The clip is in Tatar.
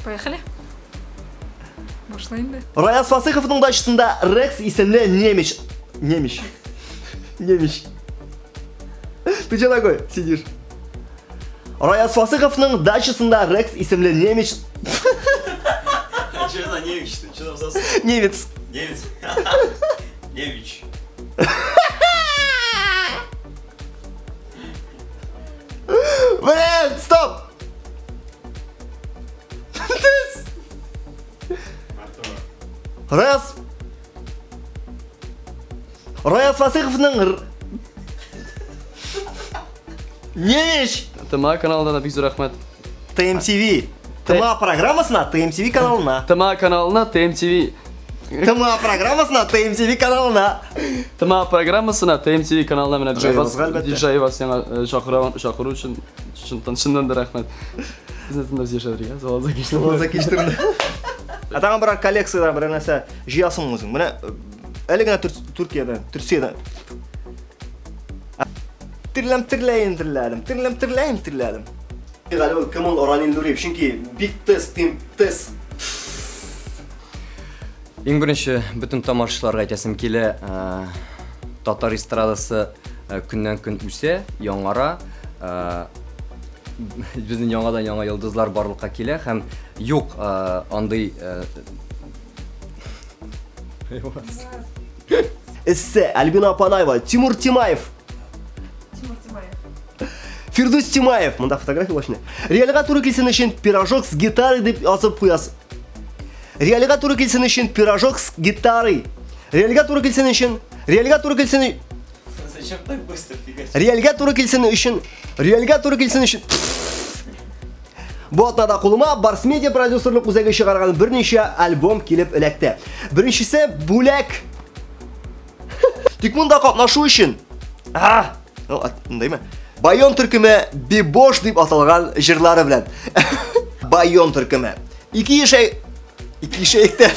Поехали. Башла инде. Раяз Фасыховның дачасында Рекс исемле немец. Немец. Немец. Ты че такой сидишь? Раяз Фасыховның дачасында Рекс исемле немец. А что за немец? Что там за слово? Немец. Немец. Немич. Блин, стоп! Раяз. Раяз Фасыховның Немец. ТМА каналына да бик зур рәхмәт. ТМТВ. ТМА программасына, ТМТВ каналына. ТМА каналына, ТМТВ. ТМА программасына, ТМТВ каналына. ТМА программасына, ТМТВ каналына менә Җайыбызга, әлбәттә. Җайыбыз яңа чакыру өчен чыннан да рәхмәт. Безне тыңлап яшәдек, Залаза кичтерде. Ә тагын берәр коллекциядән берәр нәрсә җыясың үзең. Менә әле генә Төркиядән, Төркиядән. Тирләм тирләем тирләдем, тирләм тирләем тирләдем. Әле ул кем ул Ранил Нуриев? Чөнки бик тез, тим тез. Иң беренче бөтен тамашачыларга әйтәсем килә, татар эстрадасы көннән-көн үсә, яңара. Безнең яңадан яңа йолдызлар барлыкка килә һәм юк андый Эссе, Альбина Апанаева, Тимур Тимаев. Тимур Тимаев. Фирдүс Тимаев. Монда фотография башына. Реальга туры килсен өчен пирожок с гитарой дип язып куясыз. Реальга туры килсен өчен пирожок с гитарой. Реальга туры килсен өчен, реальга туры килсен. Зачем так быстро фигачить? Реальга туры килсен өчен, реальга туры килсен өчен. Бу атнада кулыма Барс Медиа продюсерлык үзәге чыгарган берничә альбом килеп эләкте. Беренчесе бүләк. Тик монда катнашу өчен. А, ну, андыймы? Байон төркеме Бибош дип аталган җырлары белән. Байон төркеме. Ике ишәй, ике ишәйктә.